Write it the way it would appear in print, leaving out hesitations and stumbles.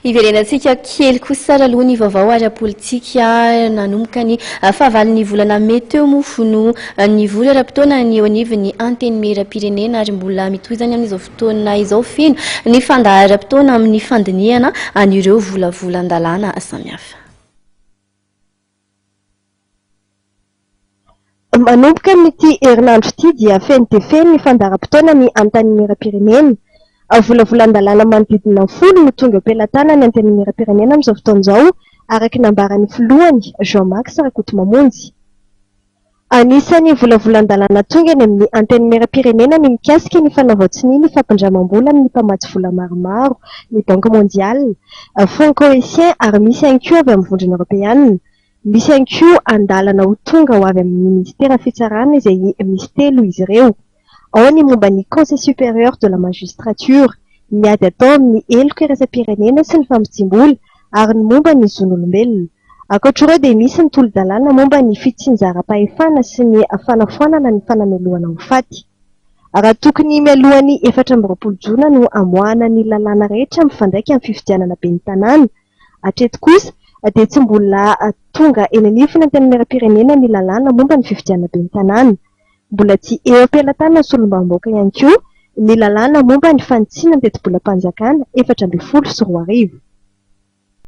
Hiverenantsika kely kosa ary aloha ny vaovao ara-politika nanomboka ny fahavalon'ny volana mey teo moa no nivory ara-potoana ny eo anivon'ny Antenimierampirenena ary mbola mitohy izany amin'izao fotoana izao feno ny fandaharam-potoana amin'ny fandinihana an'ireo volavolan-dalàna samihafa. Manomboka amin'ity herinandro ity dia feno dia feno ny fandaharam-potoana ny Antenimierampirenena. Volavolan-dalàna manodidina ny folo no tonga eo am-pelatanan'ny Antenimierampirenena amin'izao fotoana izao, araka ny nambaran'ny filohany, Jean Max Rakotomamonjy. Anisan'ny volavolan-dalàna tonga eny amin'ny Antenimierampirenena ny mikasika ny fanaovan-tsonia ny fampindramam-bola amin'ny mpamatsy vola maromaro, ny Banque mondiale, Fonds Koweïtien ary misy ihany koa avy amin'ny Vondrona Eoropeana. Misy ihany koa andalana ho tonga ho avy amin'ny Minisitera Fitsarana izay misy telo izy ireo. Ao ny momba ny Conseil Supérieur de la Magistrature, ny ady atao amin'ny heloka iraisam-pirenena sy ny famotsiam-bola ary ny momba ny zon'olombelona. Ankoatr'ireo dia misy ny tolo-dalàna momba ny fitsinjaram-pahefana sy ny fanafoanana ny fanamelohana ho faty. Raha tokony mialohan'ny 24 jona no hamoahana ny lalàna rehetra mifandraika amin'ny fifidianana ben'ny tanàna, Hatreto kosa dia tsy mbola tonga eny anivon'ny Antenimierampirenena ny lalàna momba ny fifidianana ben'ny tanàna. Mbola tsy eo am-pelatanan'ny solombavambahoaka ihany koa ny lalàna momba ny fanitsiana ny tetibolam-panjakana 2014.